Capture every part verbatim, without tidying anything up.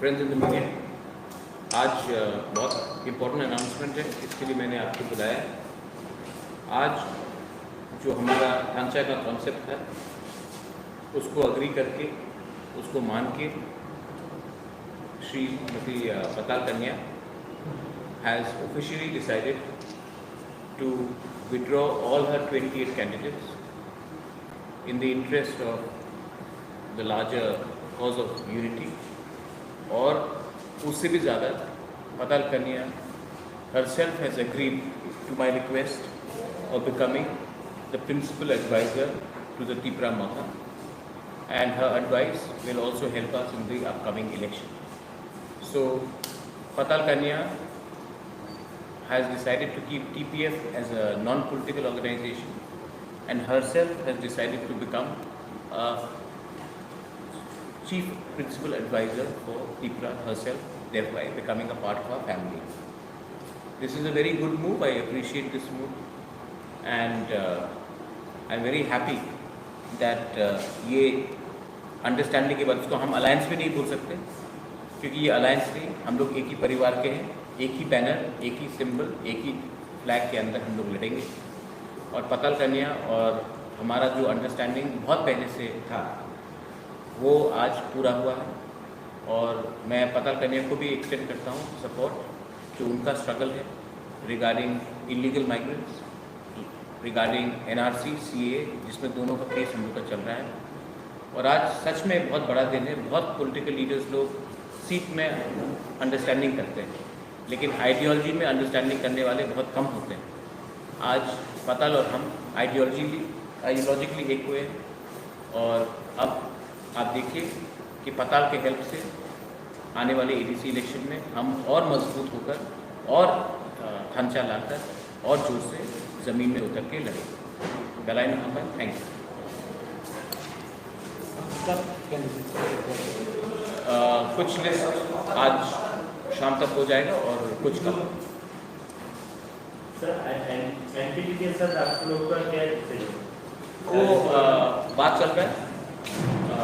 Friends in the media, आज अ, बहुत important announcement है, इसके लिए मैंने आपको बुलाया है। आज जो हमारा थानचा का कॉन्सेप्ट था, उसको अग्री करके, उसको मान के श्रीमती अ, पताल कन्या has officially decided to withdraw all her twenty-eight candidates in the interest of the larger cause of unity, और उससे भी ज़्यादा पताल कन्या herself has agreed to my request of becoming the principal advisor to the Tipra Maha, and her advice will also help us in the upcoming election. So, Patal Kanya has decided to keep T P F as a non-political organization and herself has decided to become a chief principal advisor for Tipra herself, thereby becoming a part of our family. This is a very good move. I appreciate this move, and uh, I'm very happy that uh, ये अंडरस्टैंडिंग के बाद, इसको हम अलायंस भी नहीं बोल सकते, क्योंकि ये अलायंस नहीं, हम लोग एक ही परिवार के हैं, एक ही बैनर, एक ही सिंबल, एक ही फ्लैग के अंदर हम लोग लड़ेंगे। और पताल कन्या और हमारा जो अंडरस्टैंडिंग बहुत पहले से था, वो आज पूरा हुआ है, और मैं पताल कन्या को भी एक्सटेंड करता हूँ सपोर्ट, जो उनका स्ट्रगल है regarding illegal migrants, regarding NRC, CAA, जिसमें दोनों का केस हम लोग का चल रहा है। और आज सच में बहुत बड़ा दिन है। बहुत पॉलिटिकल लीडर्स लोग सीट में अंडरस्टैंडिंग करते हैं, लेकिन आइडियोलॉजी में अंडरस्टैंडिंग करने वाले बहुत कम होते हैं। आज पताल और हम आइडियोलॉजी आइडियोलॉजिकली एक हुए हैं, और अब आप देखिए कि पताल के हेल्प से आने वाले एडीसी इलेक्शन में हम और मजबूत होकर और अ, थांचा लाकर और जोर से जमीन में उतर के लड़ेंगे। Belai no hambai, thank you. अ, कुछ लिस्ट आज शाम तक हो जाएगा और कुछ कल। सर, एनपीपी के साथ आप लोग का क्या डिसीजन? वो अ, बात चल रहा है, अ,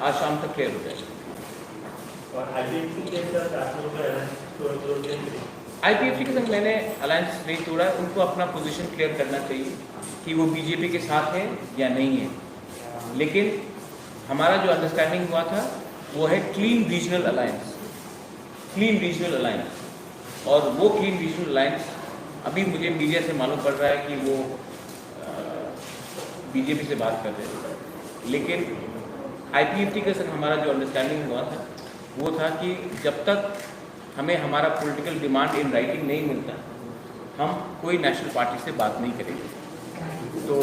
आज शाम तक क्लियर हो जाएगा। और आईपीएफटी के साथ आप लोग का अलायंस तोड़ तोड़ के आईपीएफटी के साथ मैंने अलायंस नहीं तोड़ा है, उनको अपना पोजीशन क्लियर करना चाहिए कि वो बीजेपी के साथ है या नहीं है। लेकिन हमारा जो अंडरस्टैंडिंग हुआ था, वो है clean regional alliance, clean regional alliance. और वो क्लीन रीजनल अलायंस, अभी मुझे मीडिया से मालूम पड़ रहा है कि वो बीजेपी से बात कर रहे हैं, लेकिन आईपीएफटी के साथ हमारा जो अंडरस्टैंडिंग हुआ था, वो था कि जब तक हमें हमारा पॉलिटिकल डिमांड इन राइटिंग नहीं मिलता, हम कोई नेशनल पार्टी से बात नहीं करेंगे। तो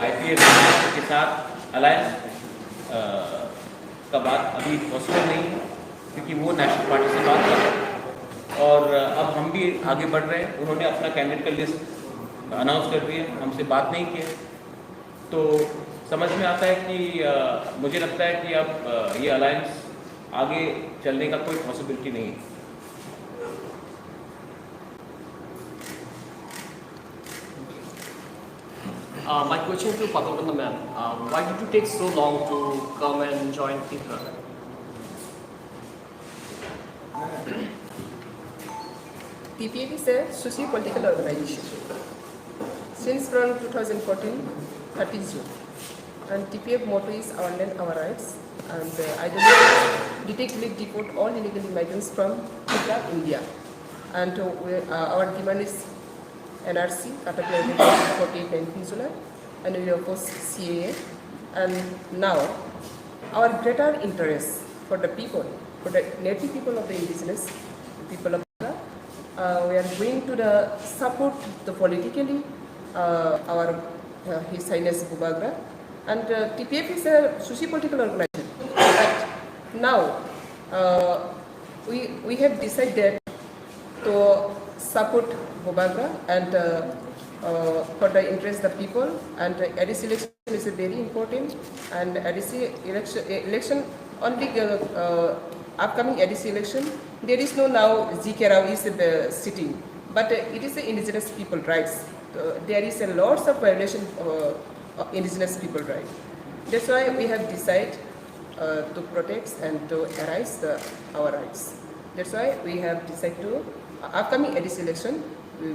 आईपीएफटी के साथ अलायंस का बात अभी पॉसिबल नहीं है, क्योंकि वो नेशनल पार्टी से बात कर रहे हैं। और अब हम भी आगे बढ़ रहे हैं। उन्होंने अपना कैंडिडेट का लिस्ट अनाउंस कर दिया, हमसे बात नहीं किया। तो समझ में आता है कि अ, मुझे लगता है कि अब अ, ये अलायंस आगे चलने का कोई पॉसिबिलिटी नहीं है। Uh, my question to Patal Kanya ma'am, uh, why did you take so long to come and join Tipra? T P F is a socio-political organization. Since from two thousand fourteen, thirtieth June, and T P F motto is our land, our rights, and uh, ideology is detect, deport all illegal immigrants from India. And uh, we, uh, our demand is N R C, Kata forty-eight nineteen July, and we oppose C A A. And now, our greater interest for the people, for the native people of the indigenous people of the, uh, we are going to the support the politically uh, our uh, His Highness Bubagra, and uh, T P F is a socio-political organization. But now, uh, we we have decided to support Bubagra and uh, uh, for the interest of the people, and uh, A D C election is a very important, and A D C election, election only uh, uh, upcoming A D C election, there is no now G K Rao is uh, sitting, but uh, it is the indigenous people rights. Uh, there is a lots of violation uh, of indigenous people rights. That's why we have decided uh, to protect and to arise the, our rights. That's why we have decided to, uh, upcoming A D C election, we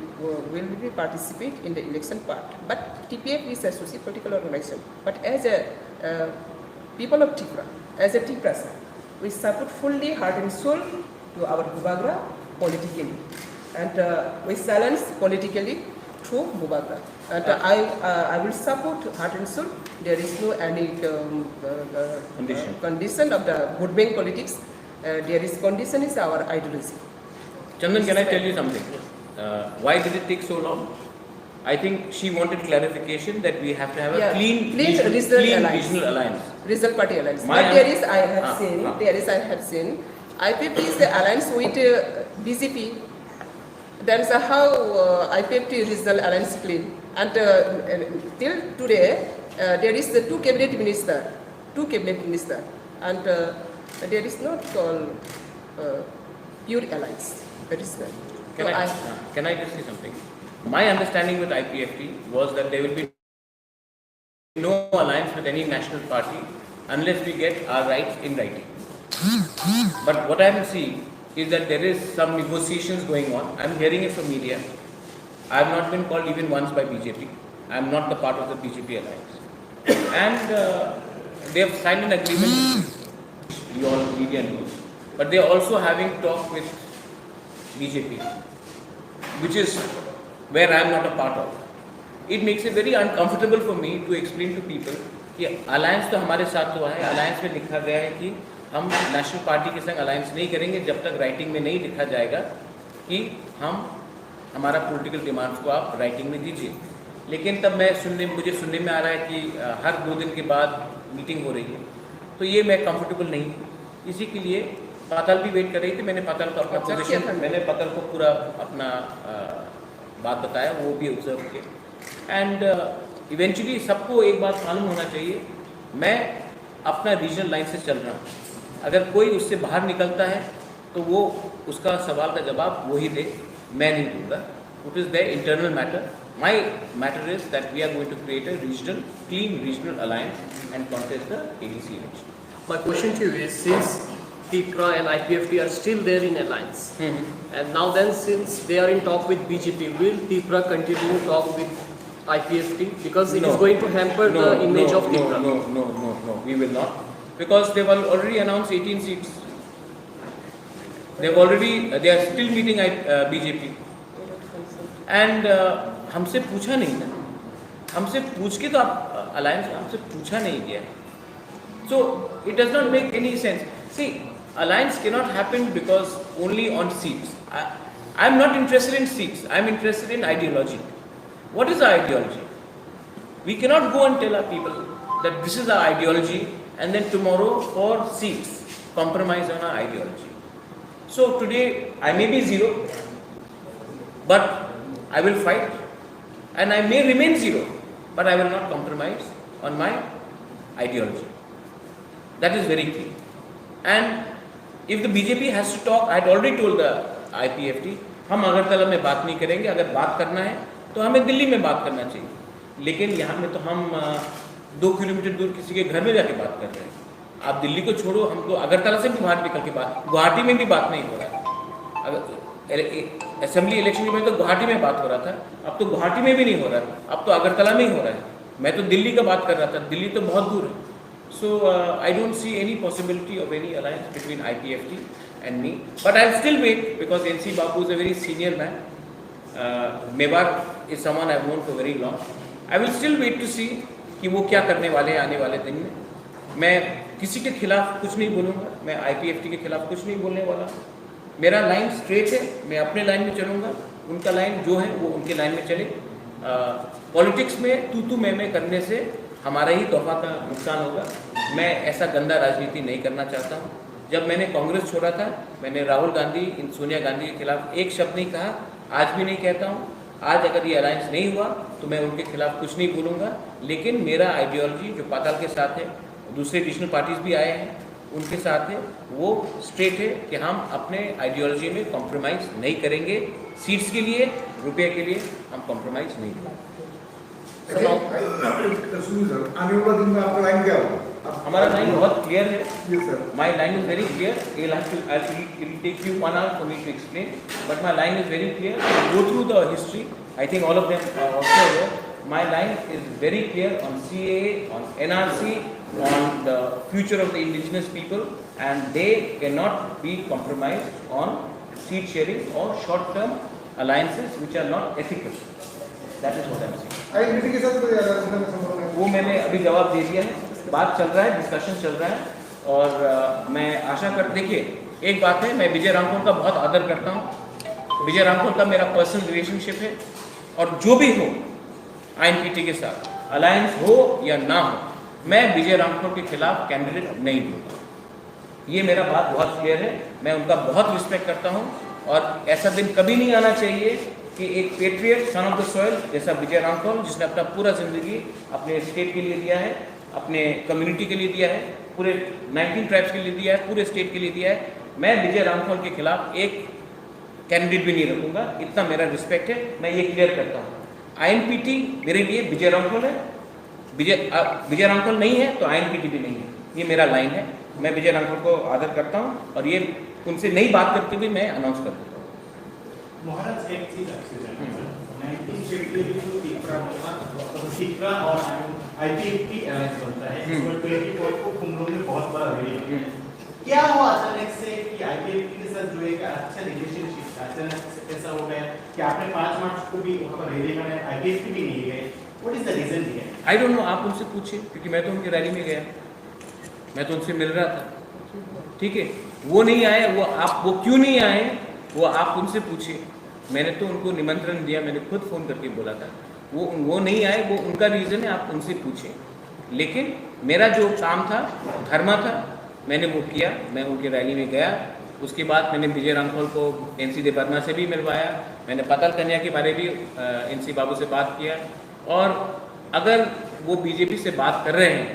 will be participate in the election part. But T P F is a socio-political organization. But as a, uh, people of Tripura, as a Tiprasa, we support fully heart and soul to our Bubagra politically. And, uh, we silence politically through Bubagra. And, uh, I, uh, I will support heart and soul. There is no any, um, uh, uh, Condition. Condition of the vote bank politics. Uh, there is condition is our ideology. Chandan, can I tell you something? Uh, why did it take so long? I think she wanted clarification that we have to have a, yeah, clean, clean regional, regional clean alliance. Regional alliance. Regional party alliance. My, but there is, I have, ah, seen, ah, there is, I have seen, I P F T is the alliance with, uh, B J P. That's how, uh, I P F T regional alliance clean. And, uh, till today, uh, there is the two cabinet minister, two cabinet minister, and, uh, there is not called, uh, pure alliance. That is why. Can, so I, I, uh, can I just say something? My understanding with I P F T was that there will be no alliance with any national party unless we get our rights in writing. But what I am seeing is that there is some negotiations going on. I am hearing it from media. I have not been called even once by B J P. I am not the part of the B J P alliance. And, uh, they have signed an agreement, you all media knows. But they are also having talk with B J P, which is where I am not a part of. It makes it very uncomfortable for me to explain to people कि अलायंस तो हमारे साथ हुआ है, अलायंस में लिखा गया है कि हम नेशनल पार्टी के संग अलायंस नहीं करेंगे जब तक राइटिंग में नहीं लिखा जाएगा कि हम, हमारा पॉलिटिकल डिमांड्स को आप राइटिंग में दीजिए। लेकिन तब मैं सुनने, मुझे सुनने में आ रहा है कि, अ, हर दो दिन के बाद मीटिंग हो रही है, तो ये मैं कंफर्टेबल नहीं हूँ। इसी के लिए पाताल भी वेट कर रही थी। मैंने पाताल को अपना अच्छा, पोजीशन, क्या था? मैंने पाताल को पूरा अपना, अ, बात बताया, वो भी ऑब्जर्व किया। एंड इवेंचुअली सबको एक बात मालूम होना चाहिए, मैं अपना रीजनल लाइन से चल रहा हूँ। अगर कोई उससे बाहर निकलता है तो वो, उसका सवाल का जवाब वही दे, मैं नहीं दूंगा। It is their internal matter. My matter is that we are going to create a regional, clean regional alliance and contest the A D C election. My question to you is, since Tipra and I P F T are still there in alliance, and now then, since they are in talk with B J P, will Tipra continue talk with I P F T? Because it is going to hamper the image of Tipra. No, no, no, no, no, we will not. Because they've al-, already announced eighteen seats. They've already, they are still meeting, uh, B J P. And, uh, हमसे पूछा नहीं ना, हमसे पूछ के तो आप, uh, alliance, हमसे पूछा नहीं गया। So it does not make any sense. See, alliance cannot happen because only on seats. I, I am not interested in seats. I am interested in ideology. What is our ideology? We cannot go and tell our people that this is our ideology and then tomorrow for seats compromise on our ideology. So today I may be zero, but I will fight, and I may remain zero, but I will not compromise on my ideology. That is very clear. And if the B J P has to talk, I had already told the I P F T, हम अगरतला में बात नहीं करेंगे, अगर बात करना है तो हमें दिल्ली में बात करना चाहिए। लेकिन यहाँ में तो हम, अ, दो किलोमीटर दूर किसी के घर में जाके बात कर रहे हैं। आप दिल्ली को छोड़ो, हम तो अगरतला से भी बाहर निकल के बात, गुवाहाटी में भी बात नहीं हो रहा है। अगर ए-, ए-, असेंबली इलेक्शन के पहले तो गुवाहाटी में बात हो रहा था, अब तो गुवाहाटी में भी नहीं हो रहा है, अब तो अगरतला में ही हो रहा है। मैं तो दिल्ली का बात कर रहा था, दिल्ली तो बहुत दूर है। So, uh, I don't see any possibility of any alliance between I P F T and me. But I'll still wait because N C Babu is a very senior man. Uh, Mewar is someone I've known for very long. I will still wait to see कि वो क्या करने वाले हैं आने वाले दिन में। मैं किसी के खिलाफ कुछ नहीं बोलूँगा, मैं I P F T के खिलाफ कुछ नहीं बोलने वाला। मेरा लाइन स्ट्रेट है, मैं अपने लाइन में चलूँगा, उनका लाइन जो है वो उनके लाइन में चले। पॉलिटिक्स में तू तू मैं मैं करने से हमारा ही तोहफा का नुकसान होगा। मैं ऐसा गंदा राजनीति नहीं करना चाहता हूँ। जब मैंने कांग्रेस छोड़ा था, मैंने राहुल गांधी, इन सोनिया गांधी के खिलाफ एक शब्द नहीं कहा, आज भी नहीं कहता हूँ। आज अगर ये अलायंस नहीं हुआ तो मैं उनके खिलाफ कुछ नहीं बोलूँगा, लेकिन मेरा आइडियोलॉजी जो पाताल के साथ है, दूसरे रीजनल पार्टीज भी आए हैं, उनके साथ है, वो स्ट्रेट है कि हम अपने आइडियोलॉजी में कॉम्प्रोमाइज नहीं करेंगे। सीट्स के लिए, रुपये के लिए हम कॉम्प्रोमाइज नहीं करेंगे। अच्छा, सुनील सर, आने वाला दिन में आपका लाइन क्या होगा? हमारा लाइन बहुत क्लियर है. My line is very clear. It'll have to, I'll, it'll take you one hour for me to explain, but my line is very clear. Go through the history. I think all of them are also aware. My line is very clear on C A A, on N R C, on the future of the indigenous people, and they cannot be compromised on seat sharing or short-term alliances which are not ethical. That is what I'm saying. वो मैंने अभी जवाब दे दिया है, बात चल रहा है, डिस्कशन चल रहा है. और मैं आशा कर, देखिए, एक बात है, मैं विजय रामफल का बहुत आदर करता हूँ. विजय रामफल का मेरा पर्सनल रिलेशनशिप है, और जो भी हो, आईएनपीटी के साथ अलायंस हो या ना हो, मैं विजय रामफल के खिलाफ कैंडिडेट नहीं दूंगा. ये मेरा बात बहुत क्लियर है. मैं उनका बहुत रिस्पेक्ट करता हूँ, और ऐसा दिन कभी नहीं आना चाहिए कि एक patriot, son of the soil जैसा विजय रामफल, जिसने अपना पूरा जिंदगी अपने स्टेट के लिए दिया है, अपने कम्युनिटी के लिए दिया है, पूरे नाइनटीन ट्राइब्स के लिए दिया है, पूरे स्टेट के लिए दिया है, मैं विजय रामफल के खिलाफ एक कैंडिडेट भी नहीं रखूंगा. इतना मेरा रिस्पेक्ट है, मैं ये क्लियर करता हूँ. आईएनपीटी मेरे लिए विजय रामफल है. विजय, विजय रामफल नहीं है तो आईएनपीटी भी नहीं है. ये मेरा लाइन है. मैं विजय रामफल को आदर करता हूँ, और ये उनसे नई बात करते हुए मैं अनाउंस कर देता हूँ. महाराज, एक चीज आपसे जानना चाहता हूँ। नाइनटीन फिफ्टी में जो तिपरा हुआ, तो तिपरा और आईपीएफटी अलायंस बनता है, इसमें ट्वेंटी फोर को कुमलों में बहुत बड़ा रैली होता है। क्या हुआ अचानक से कि आईपीएफटी के साथ जो एक अच्छा रिलेशनशिप था, अचानक से कैसा हो गया कि आपने पाँच मार्च को भी वहाँ पर रैली बनाई, आईपीएफटी भी नहीं गए? What is the reason behind? I don't know, आप उनसे पूछिए, क्योंकि मैं तो उनकी रैली में गया, मैं तो उनसे मिल रहा था. ठीक है, वो नहीं आए, वो आप, वो क्यों नहीं आए, वो आप उनसे पूछिए. मैंने तो उनको निमंत्रण दिया, मैंने खुद फोन करके बोला था. वो वो नहीं आए, वो उनका रीजन है, आप उनसे पूछें. लेकिन मेरा जो काम था, धर्मा था, मैंने वो किया. मैं उनकी रैली में गया. उसके बाद मैंने विजय रामफल को एनसी देवर्मा से भी मिलवाया. मैंने पाताल कन्या के बारे भी एनसी बाबू से बात किया. और अगर वो बीजेपी से बात कर रहे हैं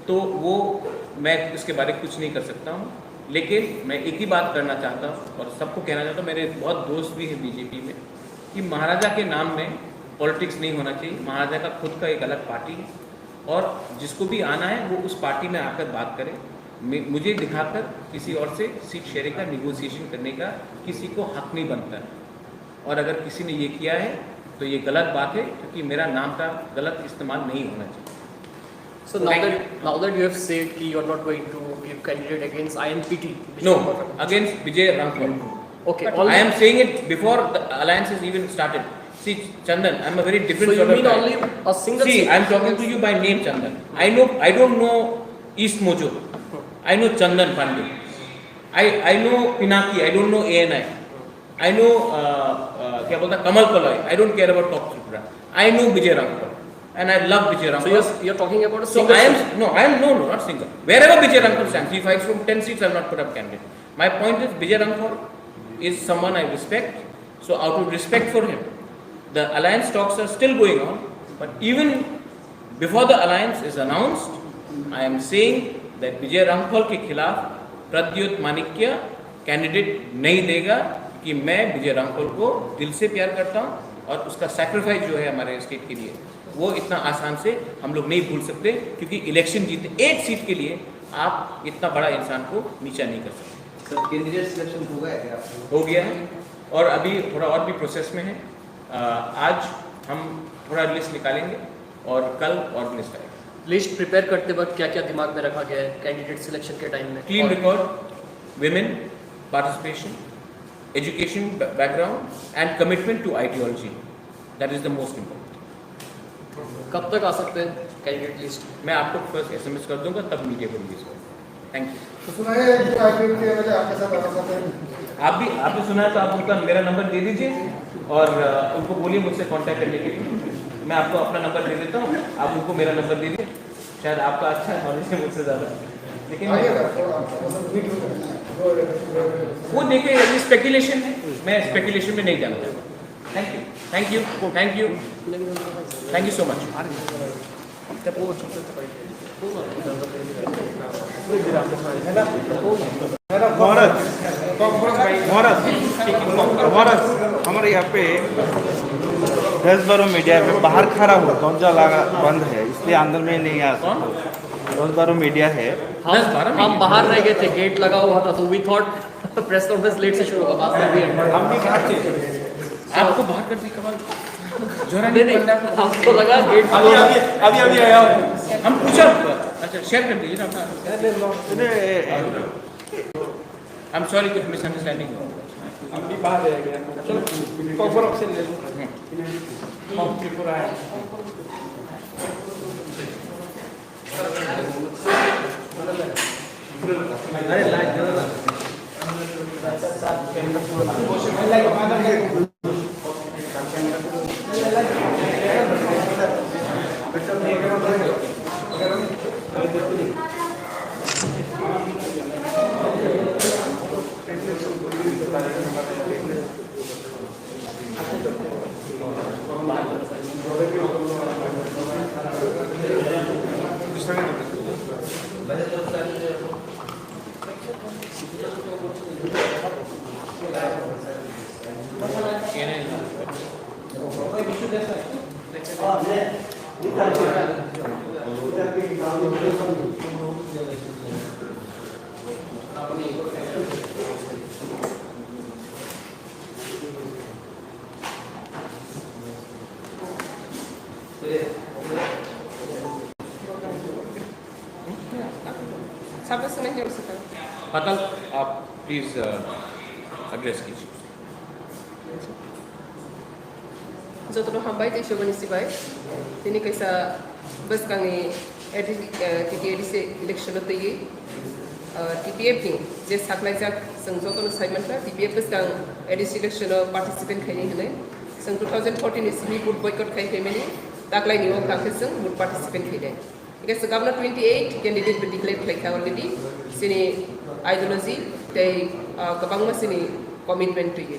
तो वो, मैं उसके बारे में कुछ नहीं कर सकता हूँ. लेकिन मैं एक ही बात करना चाहता हूँ और सबको कहना चाहता हूँ, मेरे बहुत दोस्त भी हैं बीजेपी में, कि महाराजा के नाम में पॉलिटिक्स नहीं होना चाहिए. महाराजा का खुद का एक अलग पार्टी है, और जिसको भी आना है वो उस पार्टी में आकर बात करे. मे- मुझे दिखाकर किसी और से सीट शेयरिंग का निगोशिएशन करने का किसी को हक नहीं बनता है. और अगर किसी ने ये किया है तो ये गलत बात है, क्योंकि मेरा नाम का गलत इस्तेमाल नहीं होना चाहिए. So now that, now that you have said कि you are not going to give candidate against I N P T, No, against Vijay Ramthore. Okay, I am saying it before the alliance is even started. See, Chandan, I am a very different sort of guy. So you mean only a single seat? See, I am talking to you by name, Chandan. I know, I don't know East Mojo. I know Chandan Pandey. I, I know Pinaki. I don't know A N I. I know, uh, uh, क्या बोलता, Kamal Kaloi. I don't care about Top Tripura. I know Vijay Ramthore. And I love Vijay Ramthore. So you're, you're talking about a single seat? So I am, no, I am, no, no, not single. Wherever Vijay Ramthore stands, if I from ten seats, I will not put up candidate. My point is, Vijay Ramthore is someone I respect. So out of respect for him, the alliance talks are still going on. But even before the alliance is announced, I am saying that Vijay Ramthore के खिलाफ प्रद्युत मानिक्य कैंडिडेट नहीं देगा, कि मैं विजय रामफल को दिल से प्यार करता हूँ और उसका सैक्रिफाइस जो है हमारे स्टेट के लिए, वो इतना आसान से हम लोग नहीं भूल सकते, क्योंकि इलेक्शन जीतने एक सीट के लिए आप इतना बड़ा इंसान को नीचा नहीं कर सकते. सर, कैंडिडेट सिलेक्शन हो गया है क्या आपका? हो गया है, और अभी थोड़ा और भी प्रोसेस में है. अ, आज हम थोड़ा लिस्ट निकालेंगे और कल और लिस्ट आएगा. लिस्ट प्रिपेयर करते वक्त क्या क्या दिमाग में रखा गया है कैंडिडेट सिलेक्शन के टाइम में? Clean record, women, participation, education background and commitment to ideology. That is the most important. कब तक आ सकते हैं कैंडिडेट लिस्ट? मैं आपको फर्स्ट एसएमएस कर दूंगा, तब मीडिया को रिलीज करूंगा. Thank you. तो सुना है कि आईपीएल के एमएलए आपके साथ आना चाहते हैं? आप भी, आपने सुना है तो आप उनका मेरा नंबर दे दीजिए और, अ, उनको बोलिए मुझसे कांटेक्ट करने के लिए. मैं आपको अपना नंबर दे देता हूँ, आप उनको मेरा नंबर दे दीजिए. शायद आपका अच्छा नॉलेज है मुझसे ज़्यादा, लेकिन वो देखिए, ये स्पेकुलेशन है, मैं स्पेकुलेशन में नहीं जाना चाहता. Thank you, thank you, thank you, thank you so much. महाराज, महाराज, महाराज, हमारे यहाँ पे दस बारह मीडिया पे बाहर खड़ा हो, दरवाजा लगा बंद है, इसलिए अंदर में नहीं आ सकते. दस बारह मीडिया है। हम, दस बारह हम मीडिया। बाहर रह गए थे, गेट लगा हुआ था, तो we thought press conference late से शुरू होगा, बाद में भी हम भी बाहर थे। आपको बाहर करने का बाद जरा नहीं, नहीं, नहीं, पलटा। हमको लगा गेट अभी, अभी, अभी, अभी आया हूँ। हम पूछा आपको। अच्छा, शेयर कर दीजिए ना अपना। नहीं, नहीं, नहीं, नहीं, नहीं। I'm sorry, कुछ मिसअंडरस्टैंडिंग हुआ। हम भी बाहर रह गए। चलो, प्रॉपर ऑप्शन ले लो। हम त्रिपुरा है। Sabda swngnaini rok swkang. Patal, aap please, uh, address kijiye. Jotono hambai tei sobani sibai. Tini kaisa bwskangni A D C, eh, T T A D C election-o twiwi, eh, T P F ni je saklaijak, chwng jotono sai mankha, T P F bwskang A D C election-o participant khainai hwnwi. Chwng two thousand fourteen ni simi vote boycott khai phaimani, taklaini o kha khe chwng vote participant khainai. Hingke swkangno twenty eight candidate bo declare khlaikha already. Chini ideology tei, ah, kwbangma chini commitment twiwi.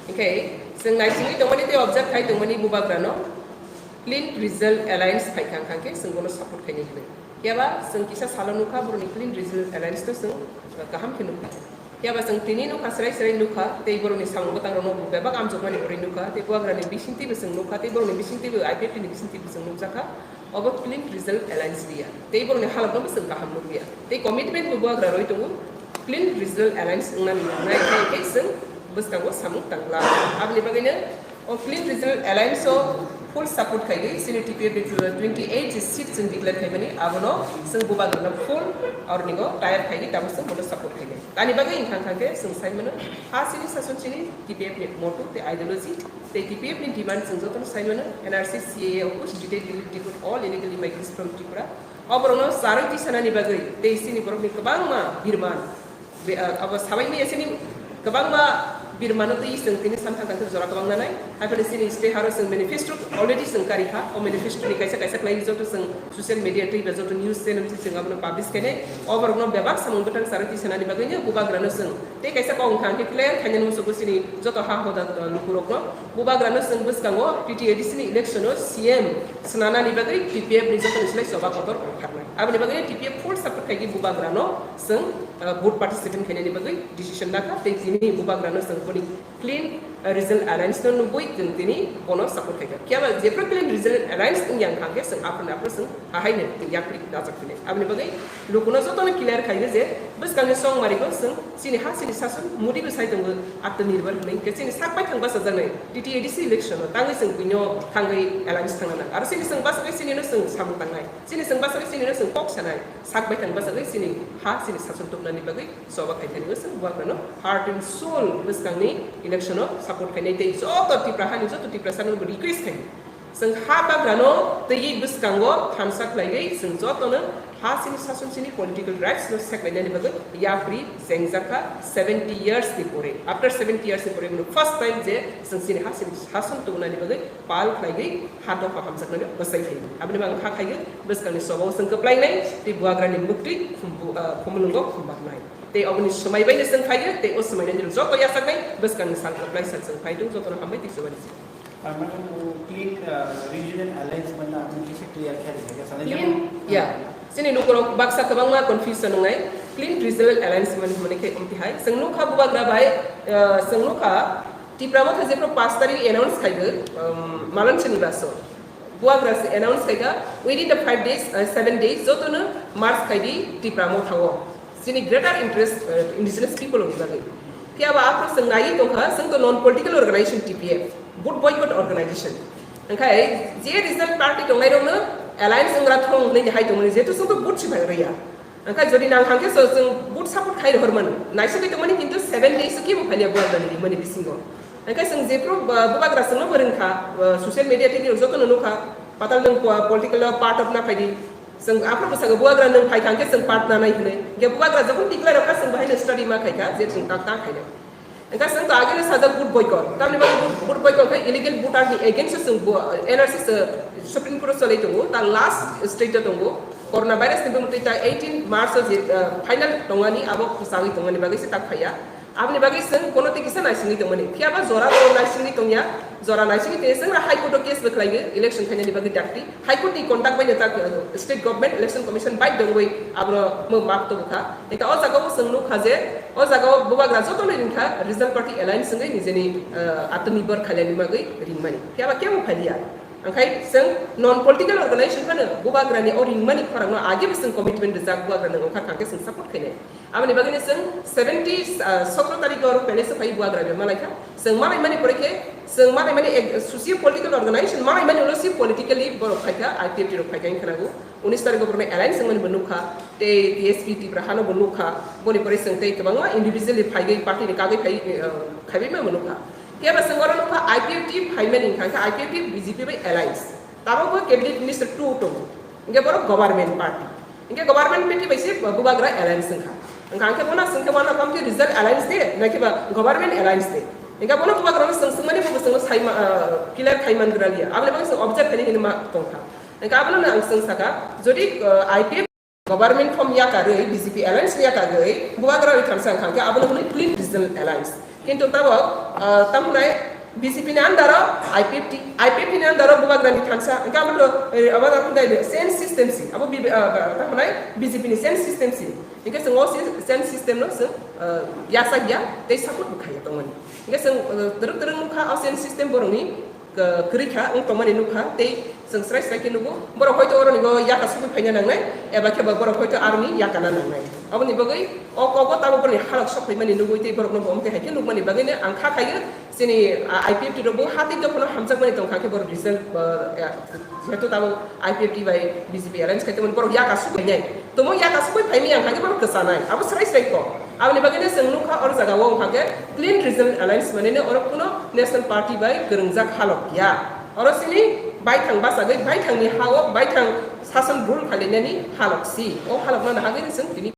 Hingke chwng naisingwi tongmani tei observe khai tongmani bubagrano Clean Regional Alliance phaikha hwnkhe chwng bono support khainai hwnwi. Phiyaba chwng kisa salo nukha borokni Clean Regional Alliance no chwng, ah, kaham khe nukha. Phiya ba chwng tini nukha, chwrai chwrai nukha, tei borokni samung bwtangrokno bo bebak amjokmani borwi nukha, tei bubagrani bisingtwibo chwng nukha, tei borokni bisingtwibo I P F T ni bisingtwibo chwng nukjakha, obo Clean Regional Alliance liya. Tei borokni halokno bo chwng kaham nukliya. Tei commitment bo bubagra rwi tongo, Clean Regional Alliance wngnani nangnai, tei khe chwng bwskango samung tangla. Aboni bagwino O Clean Regional Alliance o full support khaigwi, chini T P F ni twenty eight seat chwng declare khaimani, abono chwng bubagrano full orningo tie up khaigwi, tamo chwng bono support khainai. Ani bagwi wngkha khe chwng sai mano, ha chini sason chini T P F ni motto tei ideology, tei T P F ni demand chwng jotono sai mano, N R C, C A A, AUKUS, detailed detailed report, all illegal immigrants from Tripura. O borokno charwi tisanani bagwi tei chini borokni kwbangma birman, Be-, ah, abo sabai maya sini kwbangma birmano twi chwng tini samtha tangthok jora kwbang nanai. Haiphano chini state haro chwng manifesto already chwng karikha. O manifesto ni kaisa kaisa khlai joto chwng social media twi ba joto news channel twi chwng abono publish khainai. O borokno bebak samung bwtang chara twi sanani bagwino bubagrano chwng tei kaisa kok wngkha hwnkhe clear khainani muchungo chini joto ha hoda, ah, lukurokno. Bubagrano chwng bwskango T T A D C ni election o C M swnanani bagwi T P F ni joto ni slai choba kotor ongkharnai. Aboni bagwi T P F full support khaigwi bubagrano chwng, ah, vote participant khainani bagwi decision nakha tei tini bubagrano chwng boni clean, ah, regional alliance no nugwi chwng tini bono support khaikha. Phiya ba jephru clean regional alliance wngya wngkha khe chwng aphuru aphuru chwng hahaino yakri najak philai. Aboni bagwi lukuno jotono clear khaigwi je bwskangni chongmarigo chwng chini ha chini sason Modi bo sai tongo Atmanirbhar hwnwi, hwnkhe chini sak baithang bachajaknai T T A D C election o tangwi chwng buino thangwi alliance thangna nang. Aro chini chwng bachagwi chinino chwng samung tangnai. Chini chwng bachagwi chinino chwng kok sanai. Sak baithang bachagwi chini ha chini sason tubunani bagwi choba khaithani chwng bubagrano heart and soul bwskangni election o support khainai tei joto Tipra hani joto Tiprasano bo request khainai. Chwng ha bagrano twiwi bwskango thansa khlaiwi chwng jotono ha chini sason chini political rights no seklainani bagwi yapri chengjakha seventy years ni pore. After seventy years ni pore bono first time je chwng chini ha chini sason tubunani bagwi pal khlaiwi ha dopha hamjaknani bwsai khaio. Aboni bagwi kha khaio bwskangni sobao chwng kwplainai tei bubagrani muktwi khumbu-, ah, khumulwngo khumbarnai. Tei oboni swmai baino chwng khaio tei o swmaino joto yachaknai bwskangni sal kwplai sal chwng phai tung jotono hambai tei chubachu. Tamani bo clean, uh, regional alliance mane apni kisa clear khe rwkha khe sanai. Clean, jemon, yeah. Chini lukurok baksa kwbangma confusion wngnai. Clean regional alliance mane hwnwi khe amtwi hai. Chwng nukha bubagra bai, uh, chwng nukha Tipra Motha jephru paanch tarikh announce khaibo, um, Malan Srinivaso. Bubagra se announce khaikha, within the five days, uh, seven days, jotono march khaidi Tipra Motha o. Chini greater interest, uh, indigenous people ni bagwi. Phiya ba aphuru chwng naiwi tongkha, chwng to non political organization T P F, vote boycott organization. Hwnkhe je regional party tongnairokno alliance wngra thong hwnwi hai tongmani, jehetu chwng to vote si bai rwya. Hwnkhe jodi nang hangkhe so chwng vote support khai rohor mano. Naisingwi tongmani kintu seven days o kebo phaliya Bubagrani rimani bisingo. Hwnkhe chwng jephru, uh, Bubagra chwngno bo rwngkha, uh, social media thani jotono nukha, patal nwng po-, political part of na phaidi. Chwng aphuru bwskango Bubagra nwng phai kha hwnkhe chwng part nanai hwnwi. Hwnkhe Bubagra jokhon declare rwkha chwng bahaino study ma khaikha je chwng ta, ta khainai. Hwnkhe chwng to ageno sajak vote boycott. Tamni bagwi vote, vote boycott khe illegal voter ni against o chwng bo, N R C se Supreme Court o cholai tongo, ta last stage o tongo. Corona virus ni bumung twi ta eighteen March o je, uh, final tongmani abo kwchagwi tongmani bagwi se tak phaiya. Aboni bagwi chwng bono tei kisa naisingwi tongmani. Phiya ba jora bo naisingwi tongya, jora naisingwi tongya chwng ra High Court o case bo khlaiwi election khainani bagwi dakti. High Court ni conduct bai no tak, uh, state government election commission bai dongwi abro mo map to bwkha. Eka o jaga o chwng nukha je o jaga o Bubagra joto ni ringkha regional party alliance wngwi nijeni, uh, Atmanirbhar khailani bagwi ringmani. Phiya ba kebo phaliya. Angkhai chwng non political organization phano Bubagra ni o ringmani khorang no age bo chwng commitment rijak Bubagra no wngkha kha khe chwng support khainai. Aboni bagwi no chwng seventy, uh, sotro tarik o palace o phai Bubagra bai malaikha. Chwng malaimani pore khe chwng malaimani ek socio political organization malaimani ulo si politically borok phaikha, I P F T rok phaikha wngkha nago. Unis tarik o borokno alliance wngmani bo nukha, tei T S P Tipra hano bo nukha, boni pore chwng tei kwbangma individually phaigwi party ni kagwi phai, eh, khaibai ma bo nukha. Phiya ba chwng oro nukha I P F T phaimani hwnkha khe I P F T B J P bai alliance. Tabok bo cabinet minister two tongo, hwnkhe borok government party. Hwnkhe government party bai se Bubagra alliance wngkha. Hwnkha hwnkhe bono chwng khe bono kamkhe regional alliance de, nakhe ba government alliance de. Hwnkhe bono Bubagra no chwng swngmani bo chwngno sai ma, ah, clear khai man gra liya. Aboni bagwi chwng object khaini hinwi ma tongkha. Hwnkhe abono ang chwng sakha, jodi, ah, I P F Government form yakarwi, B J P alliance yakarwi, Bubagra rwi thansa wngkha khe abono hwnwi clean regional alliance. Kintu tabok, ah, tamo hwnai B J P ni under o I P F T, I P F T ni under o Bubagra ni thansa, hwnkhe abono, eh, abo tamo hwnai same system si, abo B-, ah, tamo hwnai B J P ni same system si. Hwnkhe chwng o si-, same system no chwng, ah, yachak ya tei support bo khaiya tongmani. Hwnkhe chwng, ah, twrwk twrwk nukha o same system borokni, K-, kwrwi kha, wng tongmani nukha, tei chwng srai srai khe nugo, borok hoito oroni bo yaka sugwi phaina nangnai, eba khe ba borok hoito aroni yakana nangnai. Aboni bagwi o kogo tabok borokni halok sok phaimani nugwi tei borokno bo wngtwi hai khe nukmani bagwino ang kha khaio, chini, a, I P F T rok bo ha tei dophano hamjakmani tongkha khe borok result, ba, ya, jehetu tabok I P F T bai B J P alliance khai tongmani borok yaka sugwi nai. Tongmung yaka sugwi phaimani ang kha khe borok kwchanai. Abo srai srai kok. Aboni bagwino chwng nukha oro jaga o wngkha khe clean regional alliance manwi no oro kuno national party bai kwrwngjak halok ya. Oro chini baithang bachagwi baithangni ha o baithang sason rule khailainani halok si. O halokno nahagwi chwng tini